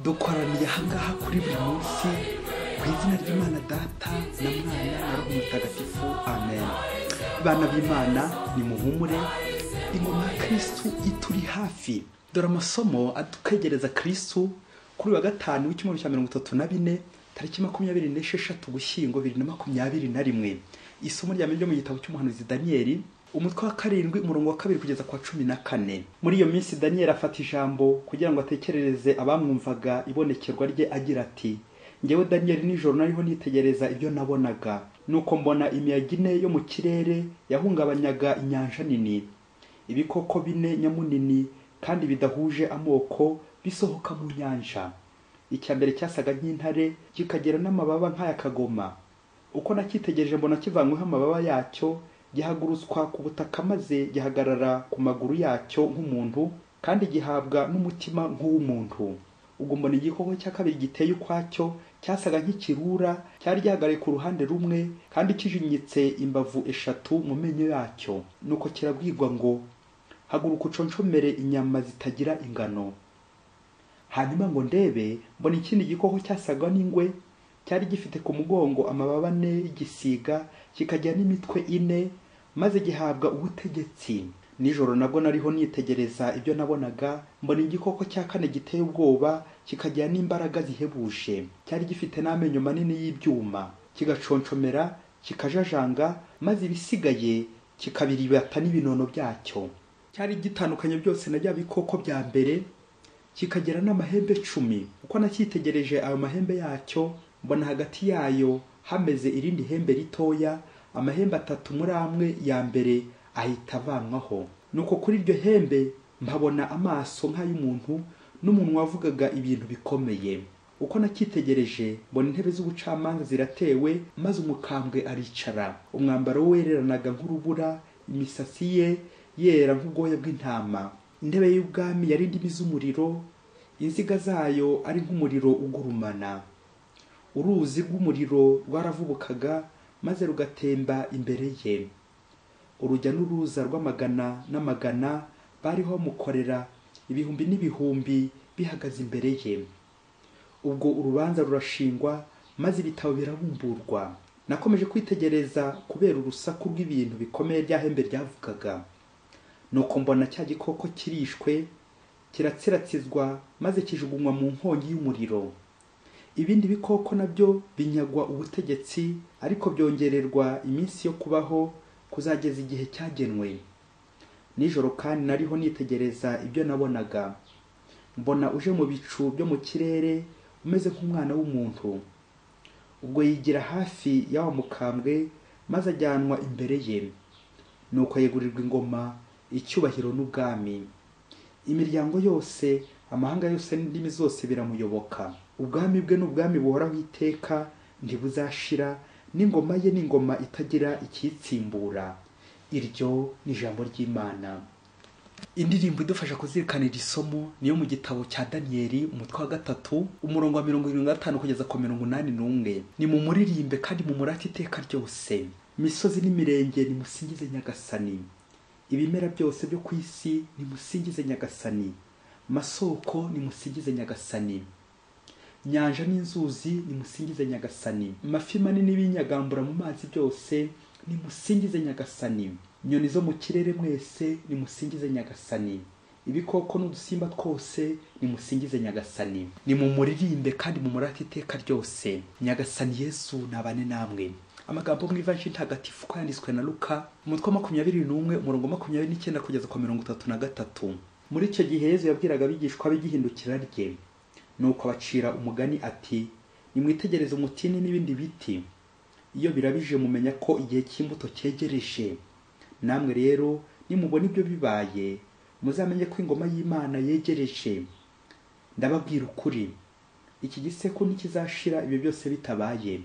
Dukoraniye ahangaha kuri buri munsi ku izina ry'Imana Data na Mwana na Roho Mutagatifu, amen. Bana b'Imana, nimuhumure, ingoma ya Kristu ituri hafi. Dore amasomo atwegereza Kristu kuri wa gatanu w'icyumweru cya 34 tariki 26 Ugushyingo 2021. Isomo rya mbere ryo mu gitabo cy'umuhanuzi Daniyeli, umutwe wa 7 umurongo wa 2 kugeza kwa 14. Muri iyo minsi Daniyeli afata ijambo kugira ngo atekerereze abamwumvaga ibonekerwa rye agira ati: Njyewe Daniyeli nijoro nariho nitegereza ibyo nabonaga, nuko mbona imiyaga ine yo mu kirere yahungabanyaga inyanja nini, ibikoko bine nyamunini kandi bidahuje amoko bisohoka mu nyanja. Icya mbere cyasaga nk'intare, kikagira n'amababa nk'aya kagoma. Uko nakitegereje mbona kivanyweho amababa yacyo, gihagurutswa ku butaka maze gihagarara ku maguru yacyo nk'umuntu, kandi gihabwa n'umutima nk'uw'umuntu. Ubwo mbona igikoko cya kabiri giteye ukwacyo, cyasaga nk'ikirura, cyari gihagaraye ku ruhande rumwe kandi kijinyitse imbavu eshatu mu menyo yacyo. Nuko kirabwirwa ngo: haguruka uconshomere inyama zitagira ingano. Hanyuma ngo ndebe, mbona ikindi gikoko cyasaga n'ingwe, cyari gifite ku mugongo amababa ane y'igisiga, kikagira n'imitwe ine, maze gihabwa ubutegetsi. Nijoro nabwo nariho nitegereza ibyo nabonaga, mbona igikoko cya kane giteye ubwoba, kikagira n'imbaraga zihebuje. Cyari gifite n'amenyo manini y'ibyuma, kigaconshomera, kikajajanga, maze ibisigaye kikabiribata n'ibinono byacyo. Cyari gitandukanye byose na bya bikoko bya mbere, kikagira n'amahembe 10. Uko nacyitegereje ayo mahembe yacyo, mbona hagati yayo hameze irindi hembe ritoya, amahembe 3 muri amwe ya mbere ahita avanwaho. Nuko kuri iryo hembe mpabona amaso nk'ay'umuntu n'umunwa wavugaga ibintu bikomeye. Uko nacyitegereje mbona intebe z'ubucamanza ziratewe, maze umukambwe aricara. Umwambaro we wereranaga nk'urubura, imisatsi ye yera nk'ubwoya bw'intama. Intebe y'ubwami yari indimi z'umuriro, inziga zayo ari nk'umuriro ugurumana. Uruzi rw'umuriro rwaravubukaga maze rugatemba imbere ye. Urujya n'uruza rw'amagana n'amagana bariho bamukorera, ibihumbi n'ibihumbi bihagaze imbere ye. Ubwo urubanza rurashingwa, maze ibitabo birabumburwa. Nakomeje kwitegereza kubera urusaku rw'ibintu bikomeye rya hembe ryavugaga. Nuko mbona cya gikoko kirishwe, kiratsiratsizwa, maze kijugunywa mu nkongi y'umuriro. Ibindi bikoko nabyo binyagwa ubutegetsi, ariko byongererwa iminsi yo kubaho kuzageza igihe cyagenwe. Nijoro kandi nariho nitegereza ibyo nabonaga, mbona uje mu bicu byo mu kirere umeze nk'umwana w'umuntu. Ubwo yigira hafi ya wa mukambwe, maze ajyanwa imbere ye. Nuko yegurirwa ingoma, icyubahiro n'ubwami. Imiryango yose, amahanga yose n'indimi zose biramuyoboka. Ubwami bwe n'ubwami buhoraho iteka, ntibuzashira, n'ingoma ye n'ingoma itagira ikiyitsimbura. Iryo ni ijambo ry'Imana. Indirimbo idufasha kuzirikana iri somo niyo mu gitabo cya Daniyeli, umutwe wa 3 umurongo wa 75 kugeza ku 81. Ni mumuririmbe kandi mumurate iteka ryose. Misozi n'imirenge nimusingize Nyagasani. Ibimera byose byo ku isi nimusingize Nyagasani. Masoko nimusingize Nyagasani. Nyanja n'inzuzi nimusingize Nyagasani. Mafi manini b'inyagambura mu mazi byose nimusingize Nyagasani. Nyoni zo mu kirere mwese nimusingize Nyagasani. Ibikoko n'udusimba twose nimusingize Nyagasani. Nimumuririmbe kandi mumurate iteka ryose. Nyagasani Yesu nabane namwe. Amagambo mu Ivanjiri ntagatifu ko yanditswe na Luka, umutwe wa 21 umurongo 29 kugeza ku 33. Muri icyo gihe Yesu yabwiraga abigishwa be igihindukira rye. Nuko abacira umugani ati: nimwitegereze umutini n'ibindi biti, iyo birabije mumenya ko igihe cy'imbuto cyegereje. Namwe rero nimubona ibyo bibaye, muzamenye ko ingoma y'Imana yegereje. Ndababwira ukuri, iki gisekuru ntikizashira ibyo byose bitabaye.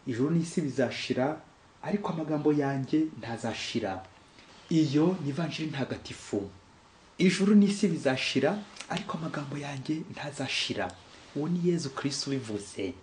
Ijuru n'isi bizashira, ariko amagambo yanjye ntazashira. Iyo ni Ivanjiri ntagatifu. Ijuru n'isi bizashira, ariko amagambo yanjye ntazashira. Uwo ni Yezu Kristu ubivuze.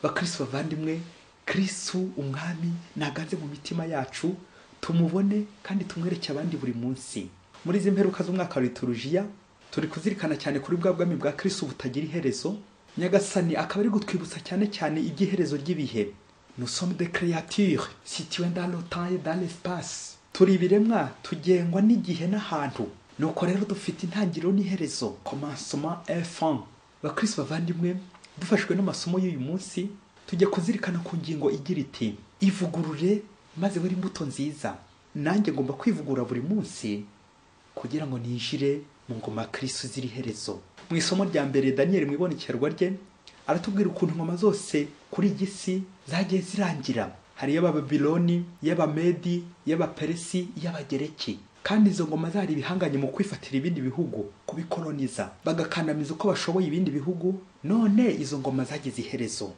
Bakristu bavandimwe, Kristu umwami naganze mu mitima yacu, tumubone kandi tumwereke abandi buri munsi. Muri izi mperuka z'umwaka wa liturujia, Turi kuzirikana cyane kuri bwa bwami bwa Kristo butagira iherezo. Nyagasani akaba ari gutwibutsa cyane cyane iby'iherezo ry'ibihe. Nous sommes des créatures situées dans le temps et dans l'espace. Turi ibiremwa tugengwa n'igihe n'ahantu. Nuko rero dufite intangiriro n'iherezo, commencement et fin. Bakristo bavandimwe, dufashwe n'amasomo y'uyu munsi, tujye kuzirikana ku ngingo igira iti: ivugurure maze were imbuto nziza. Nanjye ngomba kwivugurura buri munsi kugira ngo ninjire mu ngoma ya Kristo izira iherezo. Mu isomo rya mbere, Daniel mu ibonekerwa rye aratubwira ukuntu ingoma zose kuri iyi si zagiye zirangira. Hari iy'Abababiloni, iy'Abamedi, iy'Abaperesi, iy'Abagereki. Kandi izo ngoma zari ibihanganye mu kwifatira ibindi bihugu, kubikoloniza, bagakandamiza uko bashoboye ibindi bihugu. None izo ngoma zagize iherezo.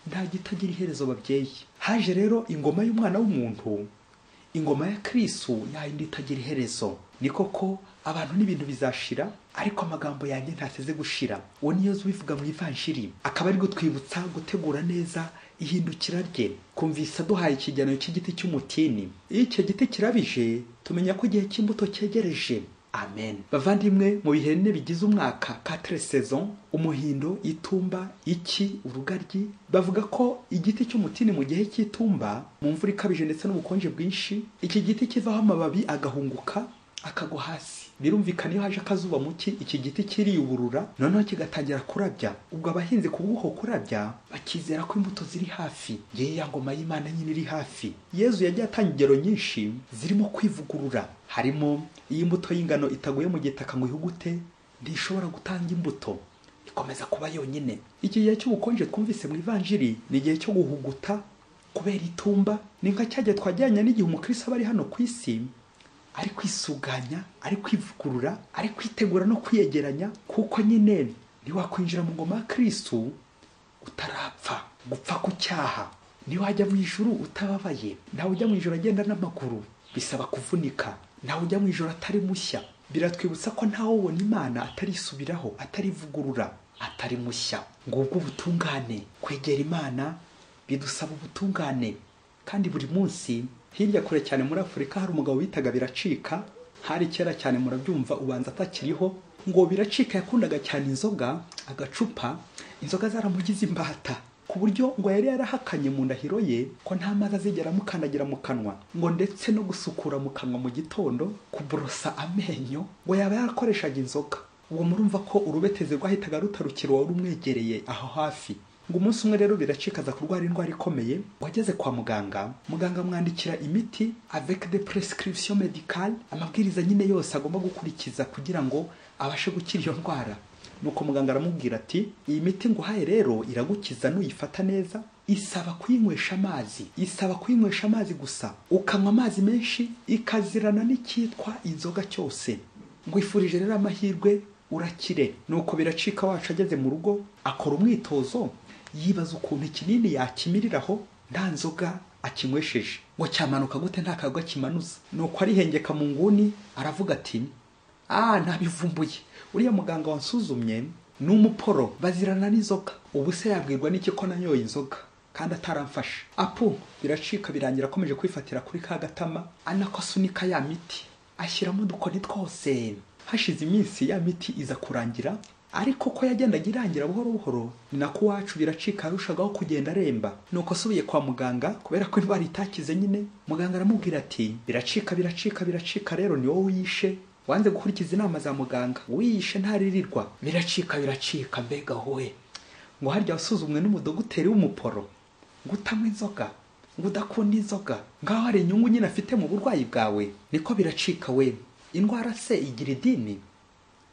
Nta gitagira iherezo babyeyi. Haje rero ingoma y'umwana w'umuntu, ingoma ya Kristo yayindi itagira iherezo. Ni koko abantu n'ibintu bizashira, ariko amagambo yanjye ntateze gushira. Uwo ni Yezu ubivuga mu Ivanjiri, akaba ari gutwibutsa gutegura neza ihindukira rye. Kumvisa duhaye ikigereranyo cy'igiti cy'umutini. Iyo icyo giti kirabije, tumenya ko igihe cy'imbuto cyegereje. Amen. Bavandimwe, mu bihe bine bigize umwaka, quatre saisons, umuhindo, itumba, iki, urugaryi, bavuga ko igiti cy'umutini mu gihe cy'itumba, mu mvura ikabije ndetse n'ubukonje bwinshi, iki giti kivaho amababi agahunguka akagwa hasi. Birumvikana iyo haje akazuba muki, iki giti kiriyuburura noneho kigatangira kurabya. Ubwo abahinzi ku bw'uko kurabya bakizera ko imbuto ziri hafi. Ngiye ya ngoma y'Imana nyine iri hafi. Yezu yagiye atanga ingero nyinshi zirimo kwivugurura. Harimo iyi mbuto y'ingano itaguye mu gitaka ngo ihugute, ntishobora gutanga imbuto, ikomeza kuba yonyine. Iki gihe cy'ubukonje twumvise mu Ivanjiri ni igihe cyo guhuguta kubera itumba. Ni nka cya gihe twajyanye n'igihe umukristo aba ari hano ku isi, ari kwisuganya, ari kwivugurura, ari kwitegura no kwiyegeranya, kuko nyine ntiwakwinjira mu ngoma ya Kristo utarapfa. Gupfa ku cyaha. Ntiwajya mu ijuru utababaye. Ntawe ujya mu ijuru agenda n'amaguru, bisaba kuvunika. Ntawe ujya mu ijuru atari mushya. Biratwibutsa ko ntawe ubona Imana atarisubiraho, atarivugurura, atari mushya. Ngubwo ubutungane. Kwegera Imana bidusaba ubutungane. Kandi buri munsi. Hirya kure cyane muri Afurika hari umugabo bitaga Biracika, hari kera cyane murabyumva, ubanza atakiriho. Ngo Biracika yakundaga cyane inzoga, agacupa, inzoga zaramugize imbata, ku buryo ngo yari yarahakanye mu ndahiro ye ko nta mazi azigera amukandagira mu kanwa, ngo ndetse no gusukura mu kanwa mu gitondo, kuborosa amenyo, ngo yaba yarakoreshaga inzoga. Ubwo murumva ko urubetezi rwahitaga rutarukira uwari umwegereye aho hafi. Ngo umunsi umwe rero Biracika aza kurwara indwara ikomeye. Wageze kwa muganga, muganga amwandikira imiti avec des prescriptions médicales, amabwiriza nyine yose agomba gukurikiza kugira ngo abashe gukira iyo ndwara. Nuko muganga aramubwira ati: iyi miti nguhaye rero iragukiza nuyifata neza, isaba kuyinywesha amazi, isaba kuyinywesha amazi gusa, ukanywa amazi menshi, ikazirana n'icyitwa inzoga cyose. Ngwifurije rero amahirwe, urakire. Nuko Biracika wacu ageze mu rugo akora umwitozo, yibaza ukuntu ikinini yakimiriraho nta nzoga akinywesheje, ngo cyamanuka gute nta kaga kimanuza. Nuko arihengeka mu nguni aravuga ati: ah, ntabivumbuye, uriya muganga wansuzumye ni umuporo, bazirana n'inzoga, ubu se yabwirwa n'iki ko nanyoye inzoga kandi ataramfashe. Apu Biracika birangira akomeje kwifatira kuri ka gatama, anako asunika ya miti ashyiramo udukoni twose. Hashize iminsi ya miti iza kurangira, ariko ko yagendaga irangira buhoro buhoro, ni nako uwacu Biracika yarushagaho kugenda aremba. Nuko asubiye kwa muganga, kubera ko indwara itakize nyine, muganga aramubwira ati: Biracika, Biracika, Biracika rero ni wowe uyishe, wanze gukurikiza inama za muganga, wiyishe ntaririrwa. Biracika, Biracika, mbega wowe, ngo harya wasuzumwe n'umudogiteri w'umuporo, ngo utanywa inzoga, ngo udakunda inzoga, ngaho hari inyungu nyine afite mu burwayi bwawe. Niko Biracika we, indwara se igira idini,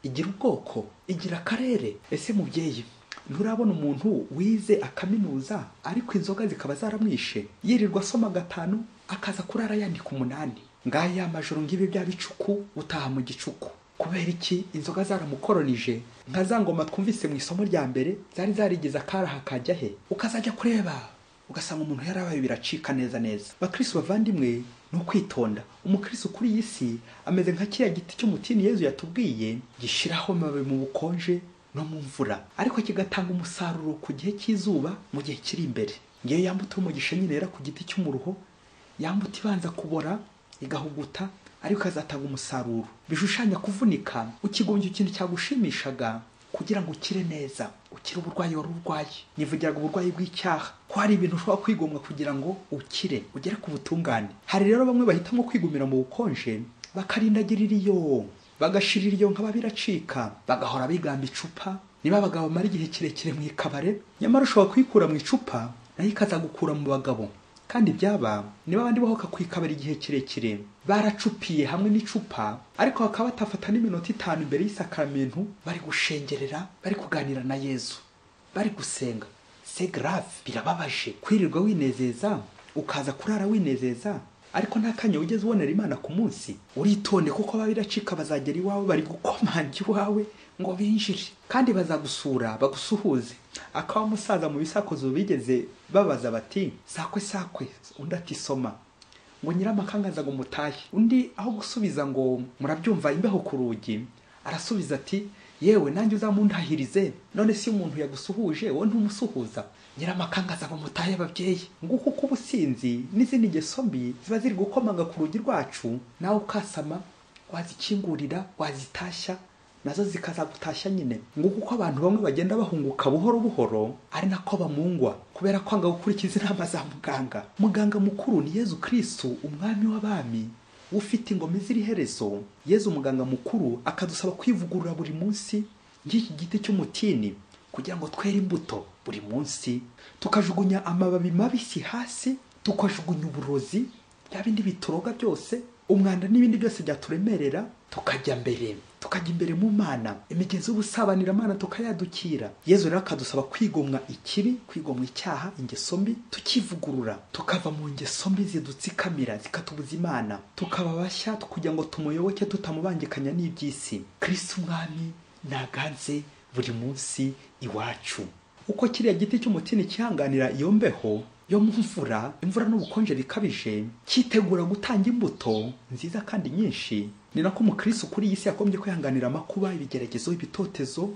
igira ubwoko, igira akarere? Ese mubyeyi, nturabona umuntu wize akaminuza ariko inzoga zikaba zaramwishe, yirirwa asoma 5 akaza kurara yandika 8? Ngaya amajoro ngibi bya bicuku, utaha mu gicuku. Kubera iki? Inzoga zaramukoronije, nka za ngoma twumvise mu isomo rya mbere zari zarigize akaraha kajya he, ukazajya kureba ugasanga umuntu yarabaye Biracika neza neza. Bakristo bavandimwe, ni ukwitonda. Umukristo kuri iyi si ameze nka kiriya giti cy'umutini Yezu yatubwiye, gishiraho amababi mu bukonje no mu mvura, ariko kigatanga umusaruro ku gihe cy'izuba mu gihe kiri imbere. Ngiyo ya mbuto y'umugisha nyine yera ku giti cy'umuruho, ya mbuto ibanza kubora igahuguta, ariko ikazatanga umusaruro. Bishushanya kuvunika ukigombye ikintu cyagushimishaga kugira ngo ukire neza, ukire uburwayi wari urwaye. Nivugiraga uburwayi bw'icyaha, ko hari ibintu ushobora kwigomwa kugira ngo ukire, ugere ku butungane. Hari rero bamwe bahitamo kwigumira mu bukonje, bakarindagirira iyo, bagashirira iyo nkaba biracika, bagahora bigamba icupa. Niba abagabo bamara igihe kirekire mu ikabare, nyamara ushobora kwikura mu icupa nayo ikazagukura mu bagabo. Kandi byaba niba abandi bahoka kwikabara igihe kirekire baracupiye hamwe n'icupa, ariko bakaba batafata n'iminota 5 imbere y'isakramentu bari gushengerera, bari kuganira na Yezu, bari gusenga. C'est grave, birababaje kwirirwa winezeza ukaza kurara winezeza, ariko nta kanya ugeze ubonera Imana ku munsi. Uritonde kuko babiracika bazagera iwawe bari gukomanga iwawe ngo binjire, kandi bazagusura bagusuhuze. Akaba musaza mu bisakuzo bigeze babaza bati sakwe sakwe, undi ati soma, ngo nyiramakangaza ngo mutahe. Undi aho gusubiza ngo murabyumva imbeho ku rugi, arasubiza ati yewe nanjye uzamuntahirize. None si umuntu yagusuhuje wowe ntumusuhuza? Nyiramakangaza ngo mutahe ababyeyi. Nguko uko ubusinzi n'izindi ngeso mbi ziba ziri gukomanga ku rugi rwacu, nawe ukasama, wazikingurira, wazitashya, nazo zikazagutashya nyine. Nguko uko abantu bamwe bagenda bahunguka buhoro buhoro, ari nako bamungwa kubera kwanga gukurikiza inama za muganga. Muganga mukuru ni Yezu Kristu, umwami w'abami, ufite ingoma izira iherezo. Yezu muganga mukuru akadusaba kwivugurura buri munsi nk'iki giti cy'umutini, kugira ngo twere imbuto buri munsi, tukajugunya amababi mabisi hasi, tukajugunya uburozi, bya bindi bituroga byose, umwanda n'ibindi byose byaturemerera, tukajya mbere, tukajya imbere mu Mana, imigenzo y'ubusabanira Mana tukayadukira. Yezu rero akadusaba kwigomwa ikibi, kwigomwa icyaha, ingeso mbi, tukivugurura, tukava mu ngeso mbi zidutsikamira zikatubuza Imana, tukaba bashya kugira ngo tumuyoboke tutamubangikanya n'iby'isi. Kristo umwami naganze buri munsi iwacu. Uko kiriya giti cy'umutini cyihanganira iyo mbeho yo mu mvura, imvura n'ubukonje bikabije, cyitegura gutanga imbuto nziza kandi nyinshi, ni nako umukristo kuri iyi si yakomeje kwihanganira amakuba, ibigeragezo, ibitotezo,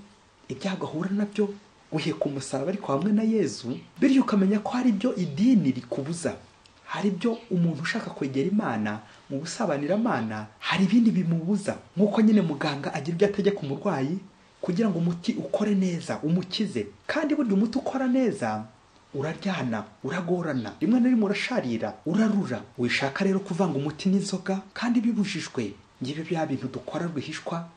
ibyago ahura nabyo, guheka umusaraba ariko hamwe na Yezu. Bityo ukamenya ko hari ibyo idini rikubuza, hari ibyo umuntu ushaka kwegera Imana mu busabanira-Mana, hari ibindi bimubuza. Nk'uko nyine muganga agira ibyo ategeka umurwayi kugira ngo umuti ukore neza, umukize. Kandi burya umuti ukora neza uraryana, uragorana, rimwe na rimwe urasharira, urarura. Wishaka rero kuvanga umuti n'inzoga kandi bibujijwe. Ngibi bya bintu dukora rwihishwa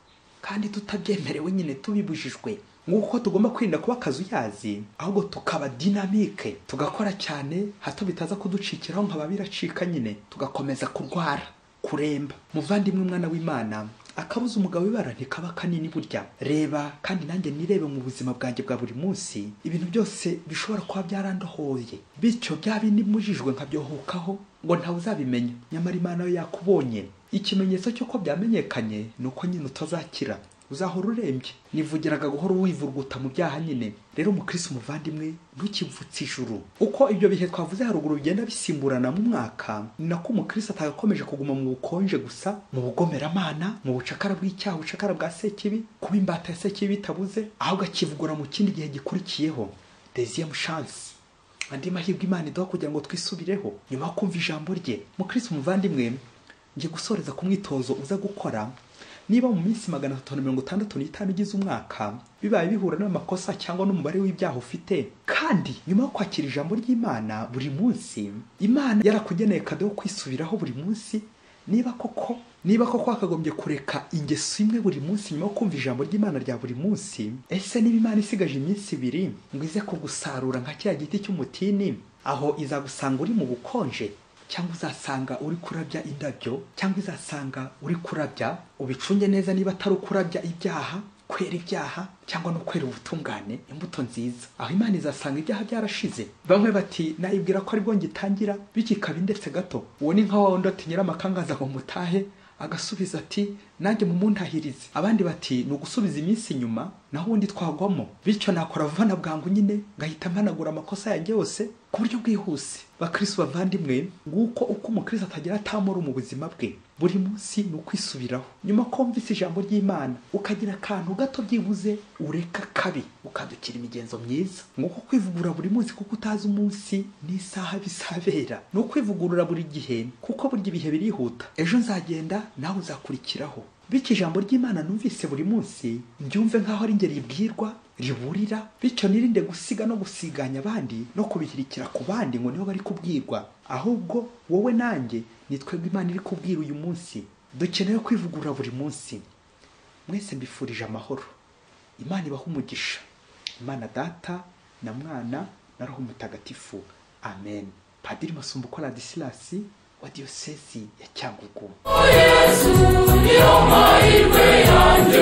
kandi tutabyemerewe nyine, tubibujijwe. Nguko tugomba kwirinda kuba akazuyazi, ahubwo tukaba dynamique, tugakora cyane hato bitaza kuducikiraho nkaba biracika nyine, tugakomeza kurwara, kuremba. Muvandimwe mwana w'Imana, akabuza umugabo ibara ntikaba kanini burya. Reba kandi nanjye nirebe mu buzima bwanjye bwa buri munsi, ibintu byose bishobora kuba byarandohoye, bityo bya bindi mujijwe nkabyohokaho ngo ntawe uzabimenya, nyamara Imana yo yakubonye. Ikimenyetso cy'uko byamenyekanye ni uko nyine utazakira, uzahora urembye. Nivugiraga guhora wivurguta mu byaha nyine. Rero umukristo muvandimwe, ntukivutse ijuru. Uko ibyo bihe twavuze haruguru bigenda bisimburana mu mwaka, ni nako umukristo atagakomeje kuguma mu bukonje gusa, mu bugomeramana, mu bucakara bw'icyaha, ubucakara bwa sekibi, kuba imbata ya sekibi bitabuze, ahubwo akivugura mu kindi gihe gikurikiyeho, deuxième chance, andi mahirwe Imana iduha kugira ngo twisubireho nyuma yo kumva ijambo rye. Mukristo muvandimwe, ngiye gusoreza ku mwitozo uza gukora. Niba mu minsi 365 igize umwaka bibaye bihura n'amakosa cyangwa n'umubare w'ibyaha ufite, kandi nyuma yo kwakira ijambo ry'Imana buri munsi, Imana yarakugeneye kado yo kwisubiraho buri munsi, niba koko wakagombye kureka ingeso imwe buri munsi nyuma yo kumva ijambo ry'Imana rya buri munsi, ese niba Imana isigaje iminsi 2 ngo ize kugusarura nka kiriya giti cy'umutini, aho izagusanga uri mu bukonje, cyangwa uzasanga uri kurabya indabyo, cyangwa izasanga uri kurabya, ubicunge neza niba atari ukurabya ibyaha, kwera ibyaha cyangwa no kwera ubutungane, imbuto nziza. Aho Imana izasanga ibyaha byarashize. Bamwe bati nayibwira ko aribwo ngitangira, bikikaba indetse gato. Uwo ni nka wa wundi ati nyiramakangaza ngo mutahe, agasubiza ati nanjye mumuntahirize. Abandi bati ni ugusubiza iminsi inyuma, naho ubundi twagwamo. Bityo nakora vuba na bwangu nyine ngahita mpanagura amakosa yanjye yose ku buryo bwihuse. Bakristo bavandimwe, nguko uko umukristo atagira atamoro mu buzima bwe. Buri munsi ni ukwisubiraho. Nyuma ko wumvise ijambo ry'Imana ukagira akantu gato byibuze ureka kabi, ukadukira imigenzo myiza. Nguko kwivugurura buri munsi, kuko utazi umunsi n'isaha bizabera. Ni ukwivugurura buri gihe, kuko burya ibihe birihuta. Ejo nzagenda, nawe uzakurikiraho. Bityo ijambo ry'Imana numvise buri munsi mbyumve nk'aho ari ingeri ribwirwa, riburira, bityo nirinde gusiga no gusiganya abandi no kubihirikira ku bandi ngo nibo bari kubwirwa. Ahubwo wowe nanjye ni twebwe Imana iri kubwira uyu munsi. Dukeneye kwivugurura buri munsi. Mwese mbifurije amahoro. Imana ibahe umugisha. Imana Data na Mwana na Roho Mutagatifu. Amen. Padiri Masumbuko Ladislas wa Diyosezi ya Cyangugu. Yesu niyo mahirwe yanjye.